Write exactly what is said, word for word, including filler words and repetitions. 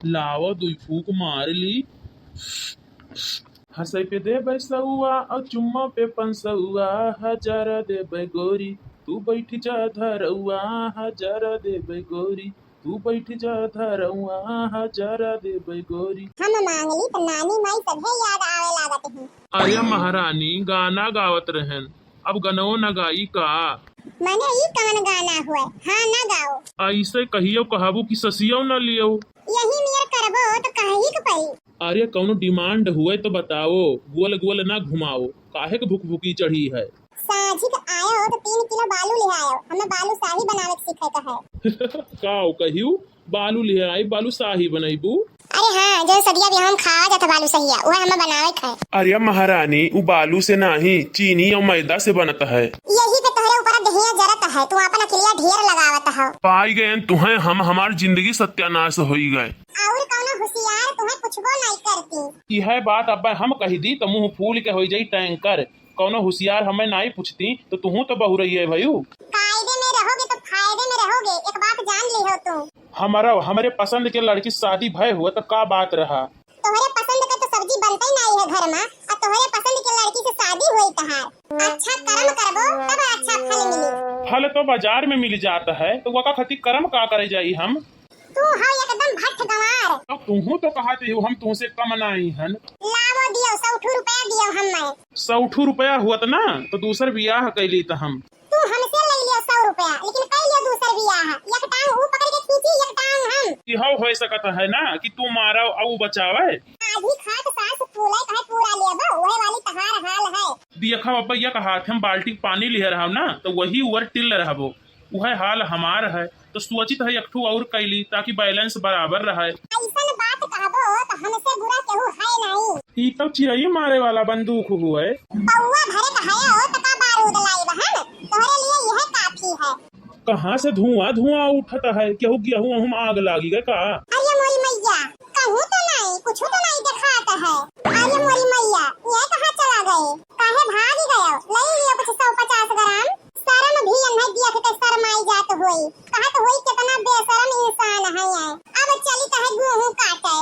लावा दुई फूक मार ली। हँसै पे देबै सौआ और चुम्मा पे पंसौआ, हजारा देबै गोरी, तू बैठ जा धरौआ, हजारा देबै गोरी, तू बैठ जा धरौआ, हजारा देबै गोरी। हम मांगली त नानी माई सभे याद आवे लागत ही। अरे महारानी, गाना गावत रहन, अब गनवो न गाई का? मने ई कवन गाना हुए? हाँ, न गाओ। ऐसे कहियो कहबू कि ससियो न लियो। यही नियर करबो तो कही के पड़ी। अरे कौनो demand हुए तो बताओ, गोल गोल ना घुमाओ, काहे के भुकभुकी चढ़ी है? साझी के आयो तो तीन किलो बालू ले आयो, हमें बालू शाही बनावे के सीखे के है। का हो कहियो? बालू लिहे आई, बालू शाही बनैबू? अरे हाँ, जो सदिया बियाह में खावा जात बालू सहिया, उहे हमें बनावे के है। अरे महारानी, उ बालू से नाही, चीनी और मैदा से बनत है। यही पे तोहरे ऊपर देहिया जरत है, तू अपन अकिलिया ढेर लगावत हो। पाई गए तुहें हम, हमार जिंदगी सत्यानाश होई गए। और कौनो होशियार तुहें पूछबो नहीं करती। यह बात अब हम कह दी तो मुंह फूल के हो जाई टैंकर। कौनो होशियार हमें नाई पूछती तो तुहू तो बहुरइये भयू। कायदे में रहोगे तो फायदे में रहोगे, एक बात जान लिहो तू। हमारा, हमरे पसंद के लड़की शादी भय हुआ तो का बात रहा? तोहरे पसंद के तो सब्जी बनते ही नाई है घर में, और तोहरे पसंद के लड़की से शादी हुई तहार। अच्छा कर्म करबो तब अच्छा फल मिली। फल तो बाजार में मिल जाता है, तो वका खातिर कर्म का करे जाई हम? तू हौ एकदम भट्ठ गंवार। अब तुहू तो कहत हो हम तुहसे कम नाई हन। लावो दियो, सौ ठू रुपया दियो हमें। सौ ठू रुपया हुअत ना तो दूसर बियाह कैली त हम। तू हमसे ले लियो सौ रुपया, लेकिन कई लियो दूसर बियाह। एक टांग ऊ पकड़ के खींची, एक टांग हम। इहो हो सकत है ना कि तू मारो और ऊ बचावे। आधी खाट सास फूले कहे पूरा लेबो, वहे वाली तहार हाल है। देखो अब, एक हाथ हम बाल्टी पानी लिहे रहब ना, तो वही उवर टिल रहबो। उहे हाल हमार है, तो सोचित है एक ठो और कैली, ताकि balance बराबर रहे। ऐसन बात कहबो तो हमसे बुरा केहू है नहीं। ई तो चिरई मारे वाला बंदूक हुए। पौवा भरे का है हो तो का बारूद लाई बहन, तोहरे लिए यह काफी है। कहाँ से धुआं धुआं उठत है, केहू गेहूं हम आग लागी गए का? अरे मोरी मैया, कहूँ तो नहीं, कुछ तो नहीं देखात है। अरे मोरी मैया, ये कहाँ चला गए? काहे भाग गयो? ले लियो कुछ सौ पचास ग्राम। शर्म भी अन्हे देख के शर्माई जात होई। कहत होई कितना बेशरम इंसान है ये। अब चली कहे गेहूं काटे।